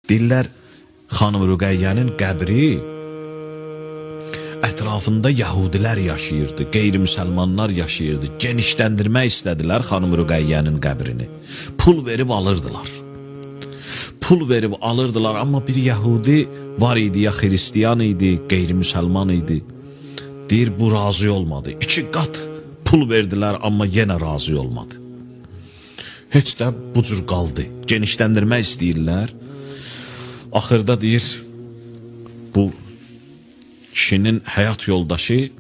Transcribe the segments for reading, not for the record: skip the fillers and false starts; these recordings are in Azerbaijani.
Deyirlər, xanım Rüqəyyənin qəbri ətrafında yəhudilər yaşayırdı, qeyri-müsəlmanlar yaşayırdı. Genişləndirmək istədilər xanım Rüqəyyənin qəbrini. Pul verib alırdılar. Pul verib alırdılar, amma bir yəhudi var idi, ya xristian idi, qeyri-müsəlman idi. Deyir, bu razı olmadı. 2 qat pul verdilər, amma yenə razı olmadı. Heç də bu cür qaldı. Genişləndirmək istəyirlər. Axırda deyir, bu kişinin həyat yoldaşı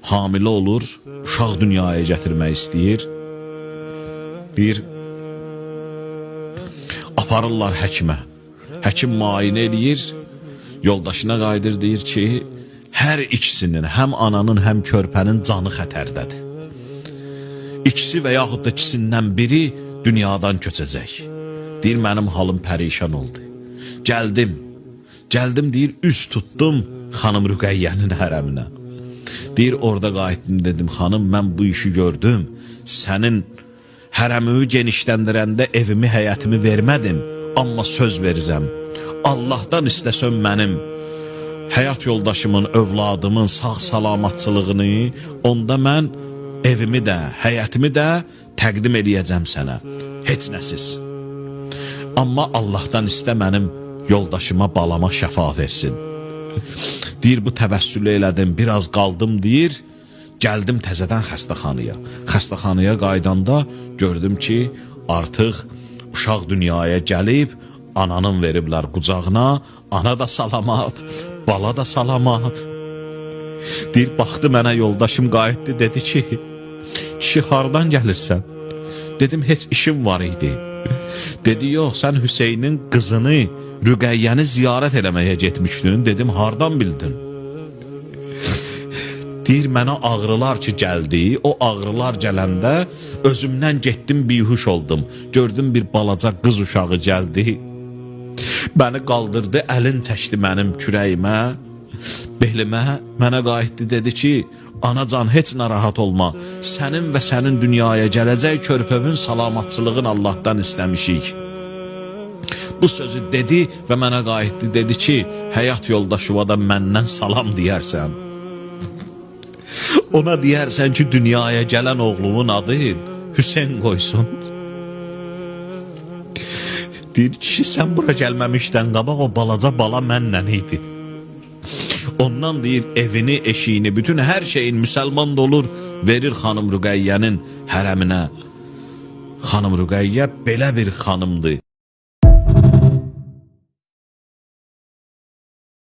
hamilə olur, uşaq dünyaya gətirmək istəyir. Deyir, aparırlar həkimə. Həkim müayinə eləyir, yoldaşına qayıdır, deyir ki, hər ikisinin, həm ananın, həm körpənin canı xətərdədir. İkisi və yaxud da ikisindən biri dünyadan köçəcək. Deyir, mənim halım pərişan oldu. Gəldim, deyir, üz tutdum xanım Rüqəyyənin hərəminə. Deyir, orada qayıtdım, dedim, xanım, mən bu işi gördüm. Sənin hərəmimi genişləndirəndə evimi, həyətimi vermədim, amma söz verirəm. Allahdan istəsəm mənim həyat yoldaşımın, övladımın sağ salamatçılığını, onda mən evimi də, həyətimi də təqdim eləyəcəm sənə. Heç nəsiz. Amma Allahdan istə mənim yoldaşıma, balama şəfa versin. Deyir, bu təvəssülü elədim, biraz qaldım, deyir, gəldim təzədən xəstəxanaya. Xəstəxanaya qayıdanda gördüm ki, artıq uşaq dünyaya gəlib, ananın veriblər qucağına, ana da salamat, bala da salamat. Deyir, baxdı mənə yoldaşım qayıtdı, dedi ki, kişi hardan gəlirsən? Dedim, heç işim var idi. Dedi, yox, sən Hüseynin qızını, Rüqəyyəni ziyarət eləməyə getmişdin. Dedim, hardan bildin? Deyir, mənə ağrılar ki gəldi, o ağrılar gələndə özümdən getdim, bihuş oldum. Gördüm, bir balaca qız uşağı gəldi. Məni qaldırdı, əlin çəkdi mənim kürəyimə, belimə, mənə qayıtdı, dedi ki, anacan, heç narahat olma. Sənin və sənin dünyaya gələcək körpəvin salamatçılığını Allahdan istəmişik. Bu sözü dedi və mənə qayıtdı, dedi ki, həyat yoldaşıma da məndən salam deyərsən. Ona deyərsən ki, dünyaya gələn oğlumun adı Hüseyn qoysun. Deyir, kişi, sən bura gəlməmişdən qabaq o balaca bala mənlə idi. Ondan deyir, evini, eşiyini, bütün hər şeyin müsəlman da olur, verir xanım Rüqəyyənin hərəminə. Xanım Rüqəyyə belə bir xanımdır.